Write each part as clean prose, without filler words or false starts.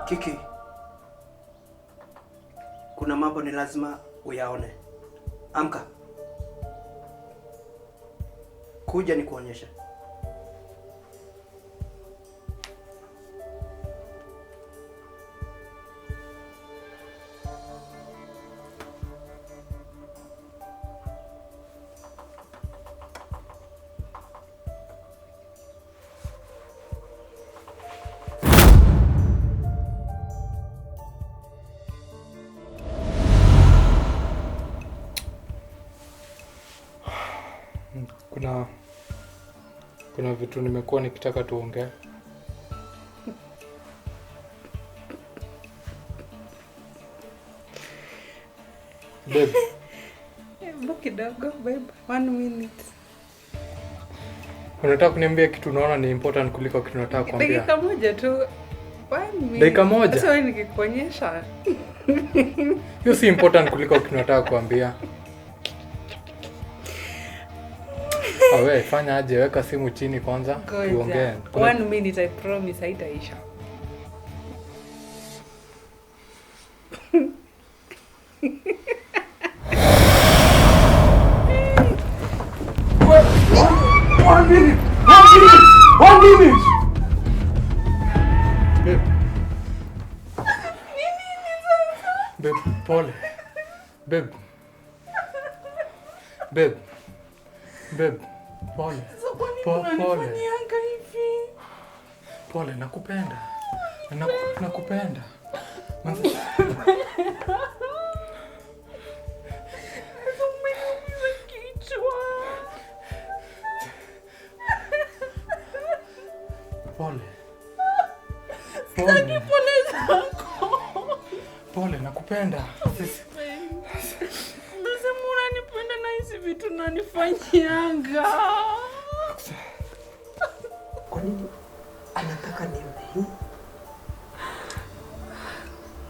Kiki, kuna mambo ni lazima uyaone. Amka, kuja nikuonyeshe. Kuna vitu nimekuwa nikitaka tuongee. Babe. Hebu kidogo babe, 1 minute. Unataka kuniambia kitu unaona ni important kuliko kitu unataka kuambia? Dakika moja tu. 1 minute. Dakika moja? Sasa wewe nikikuonyesha. Hiyo si important kuliko kitu unataka kuambia. Awe, fanya aje, weka simu chini kwanza, tuongee. 1 minute, I promise haitaisha. 1 minute! 1 minute! 1 minute! Babe. Babe, pole. Babe. Babe. Babe, pole. Pole. Pole, nakupenda. Nakupenda. Pole. Pole. Pole zako. Pole, nakupenda. Unasema unanipenda na hizi vitu unanifanyianga. Kwa nini anataka nione hii?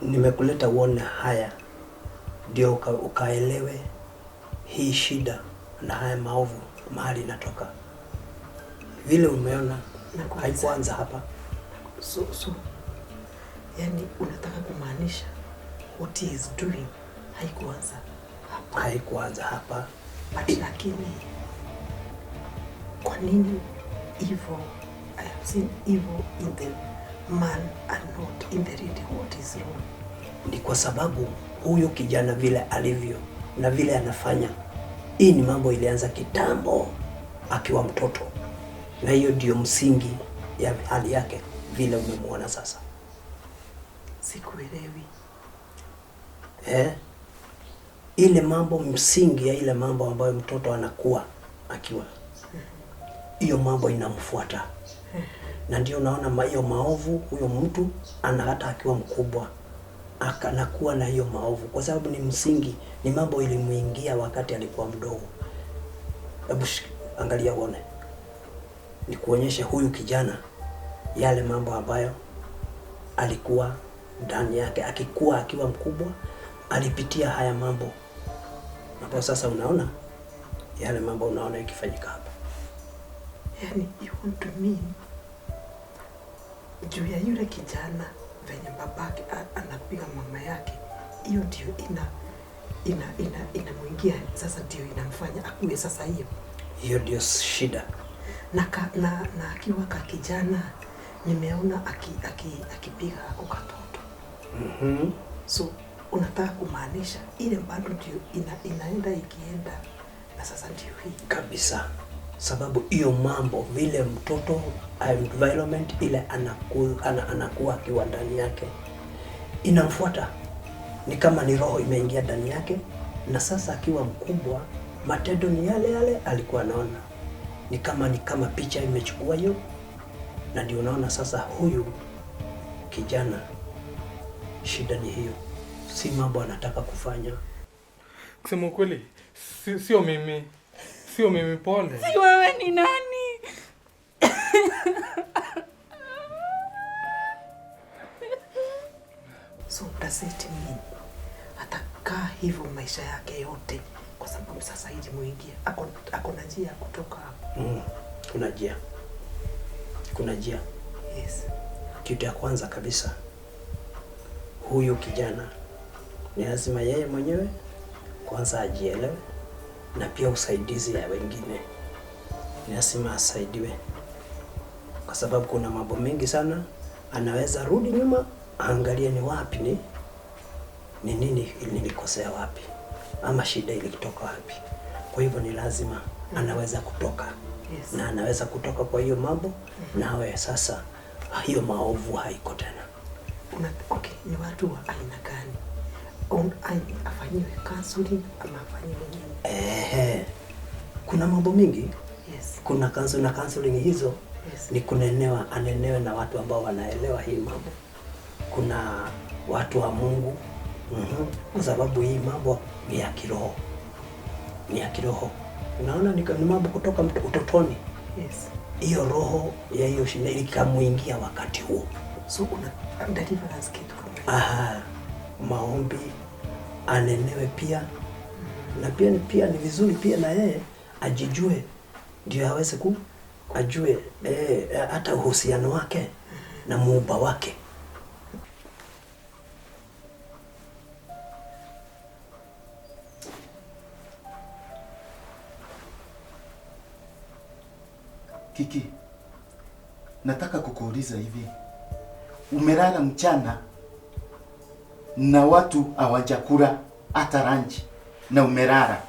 Nimekuleta uone haya ndio ukaelewe hii shida na haya maovu mahali inatoka. Vile umeona haikuanza hapa. So, yani unataka kumaanisha what he is doing haikuanza hapa. Haikuanza hapa. But lakini kwa nini evil? I have seen evil in the man and not in the lady. What is wrong? Ni kwa sababu huyu kijana vile alivyo na vile anafanya, hii ni mambo ilianza kitambo akiwa mtoto, na hiyo ndio msingi ya hali yake vile umemuona sasa. Sikuelewi. Ile mambo msingi ya ile mambo ambayo mtoto anakuwa akiwa, hiyo mambo inamfuata. Na ndio unaona hiyo maovu huyo mtu ana hata akiwa mkubwa anakuwa na hiyo maovu, kwa sababu ni msingi, ni mambo ilimuingia wakati alikuwa mdogo. Hebu angalia uone, nikuonyeshe huyu kijana yale mambo ambayo alikuwa ndani yake akikuwa akiwa mkubwa, alipitia haya mambo. Hapo sasa unaona yale mambo unaona ikifanyika hapa. Yani you want to mean juu ya yule kijana venye babake anapiga mama yake, hiyo ndio inamuingia sasa, ndio inamfanya akue sasa hiyo. Hiyo ndio shida. Na akiwa ka kijana nimeona akipiga ako katoto. So unataka kumaanisha ile bado ndio inaenda ikienda na sasa ndio hii. Kabisa. Sababu hiyo mambo vile mtoto environment ile anakuwa akiwa ndani yake inamfuata, ni kama ni roho imeingia ndani yake, na sasa akiwa mkubwa matendo ni yale yale alikuwa anaona, ni kama picha imechukua hiyo, na ndio unaona sasa huyu kijana shida ni hiyo, si mambo anataka kufanya. Kusema ukweli, sio mimi. Sio mimi, pole. Si wewe ni nani? So does it mean atakaa hivyo maisha yake yote? Kwa sababu sasa hivi muingia ako na njia kutoka hapo. Kuna njia. Kuna njia. Yes. Kitu ya kwanza kabisa Huyu kijana ni lazima yeye mwenyewe kwanza ajielewe, na pia usaidizi ya wengine ni lazima asaidiwe, kwa sababu kuna mambo mengi sana anaweza rudi nyuma aangalie ni wapi ni nini nilikosea wapi, ama shida ilitoka wapi. Kwa hivyo ni lazima anaweza kutoka. Yes. Na anaweza kutoka kwa hiyo mambo, nawe sasa hiyo maovu haiko tena. Okay, ni watu wa aina gani? Afanyiwe counseling ama afanyiwe nini? Kuna mambo mingi. Yes. Kuna counseling na counseling hizo. Yes. Ni kunenewa, anenewe na watu ambao wanaelewa hii mambo. Kuna watu wa Mungu. Kwa sababu hii mambo ni ya kiroho. Ni ya kiroho. Unaona ni mambo kutoka utotoni. Yes. Hiyo roho ya hiyo shida ikamuingia wakati huo. So kuna deliverance kitu kama. Aha, maombi anenewe pia. Na pia ni vizuri pia na yeye ajijue, ndio aweze ajue hata uhusiano wake na muumba wake. Kiki, nataka kukuuliza hivi. Umelala mchana na watu hawajakula hata lunch na umelala.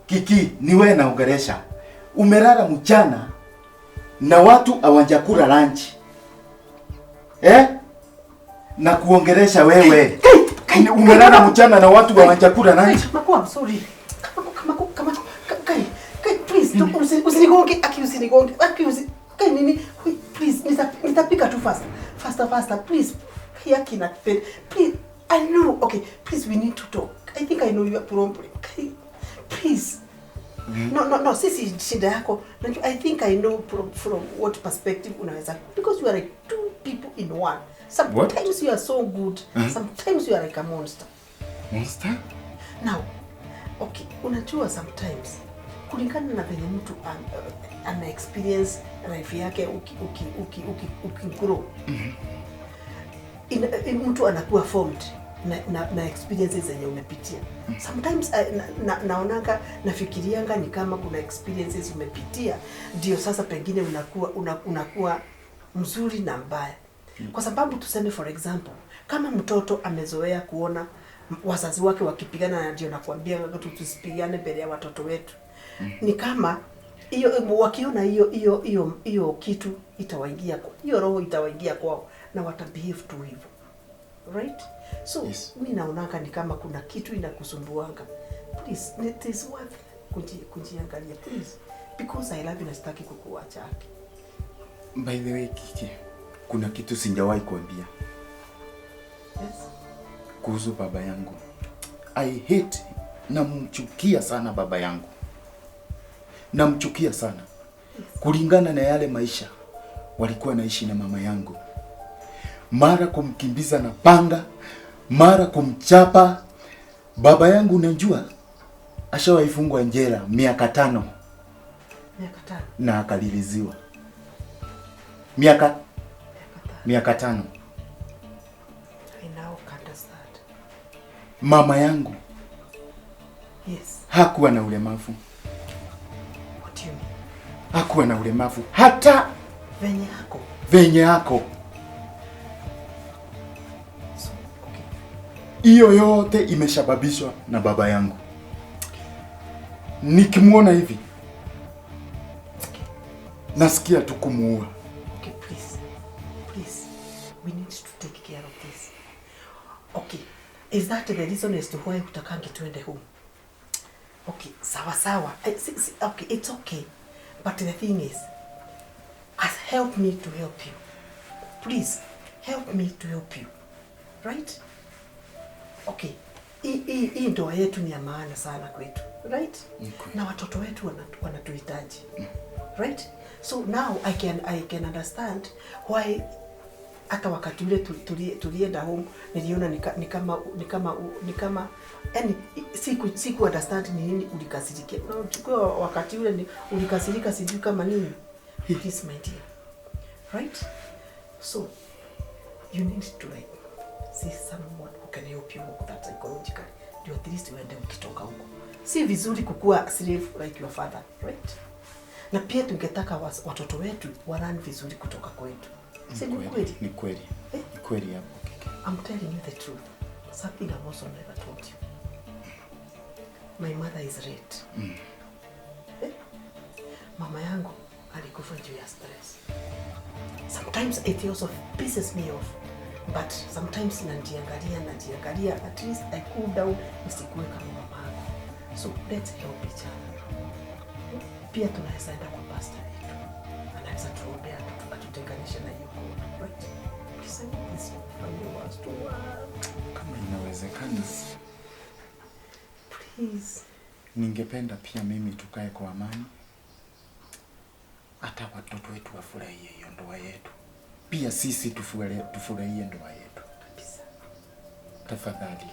Kiki, ni wewe naongelesha. Umelala mchana na watu hawajakula lunch. Na kuongelesha wewe. Umelala mchana na watu hawajakula lunch. Makuwa, I'm sorry. Kama kai please, usinigonge, aki usinigonge, aki usi kai nini? Please, nitapika tu faster please. Yaki na please, I know. Okay, please, we need to talk. I think I know your problem. Please. No, sisi shida yako. I think I know from what perspective unaweza, because you are like two people in one. Sometimes what? You are so good. Sometimes you are like a monster. Monster? Now, okay, unajua sometimes kulingana na venye mtu ana experience life yake uki grow. Mtu anakuwa formed na experiences zenye umepitia. Sometimes naonanga, nafikirianga ni kama kuna experiences umepitia ndio sasa pengine unakuwa mzuri na mbaya. Kwa sababu tuseme for example, kama mtoto amezoea kuona wazazi wake wakipigana, na ndio nakwambia tusipigane mbele ya watoto wetu. Ni kama hiyo wakiona hiyo kitu itawaingia, hiyo roho itawaingia kwao na watabehave tu hivyo. Right? So yes. Mimi naonanga ni kama kuna kitu inakusumbuanga. Please, it is worth kujiangalia please, because I love you na sitaki kukuacha. By the way, Kiki, kuna kitu sijawahi kuambia. Yes. Kuhusu baba yangu. I hate, namchukia sana baba yangu. Namchukia sana. Kulingana na yale maisha walikuwa naishi na mama yangu. Mara kumkimbiza na panga, mara kumchapa. Baba yangu unajua ashawaifungwa jela miaka 5. Miaka 5. Na akaliliziwa. Miaka 5. I now understand. Mama yangu. Yes. Hakuwa na ulemavu. What do you mean? Hakuwa na ulemavu hata venye yako. Venye yako. Hiyo yote imeshababishwa na baba yangu. Nikimuona hivi nasikia tu kumuua. Okay, please. Please. We need to take care of this. Okay. Is that the reason as to why hutakangi tuende home? Okay, sawa sawa. Okay, it's okay. But the thing is, help me to help you. Please, help me to help you. Right? Okay. Hii ndoa yetu ni ya maana sana kwetu, right? Okay. Na watoto wetu wanatuhitaji. Right? So now I can understand why hata wakati ule tulienda home niliona ni kama yani siku understand ni nini ulikasirikia. No, chukua wakati ule ni ulikasirika sijui kama nini. Please my dear. Right? So you need to like See someone who can help you walk that psychologically. Ndio at least uende ukitoka huko. Si vizuri kukuwa slave like your father, right? Na pia tungetaka watoto wetu walearn vizuri kutoka kwetu. Si ni kweli? Ni kweli. Eh? Ni kweli hapo Kike. I'm telling you the truth. Something I've also never told you. My mother is late. Eh? Mama yangu alikufa juu ya stress. Sometimes it also pisses me off. But sometimes najiangalia, at least I cool down, nisikuwe kama mama yangu. So let's help each other. Pia tunaweza enda kwa pastor wetu. Anaweza tuombea atutenganishe na hiyo code, right? Please, I want this family wants to work. Kama inawezekana, Please. Ningependa pia mimi tukae kwa amani, hata watoto wetu wafurahie hiyo ndoa yetu, pia sisi tufurahie ndoa yetu. Kabisa. Tafadhali.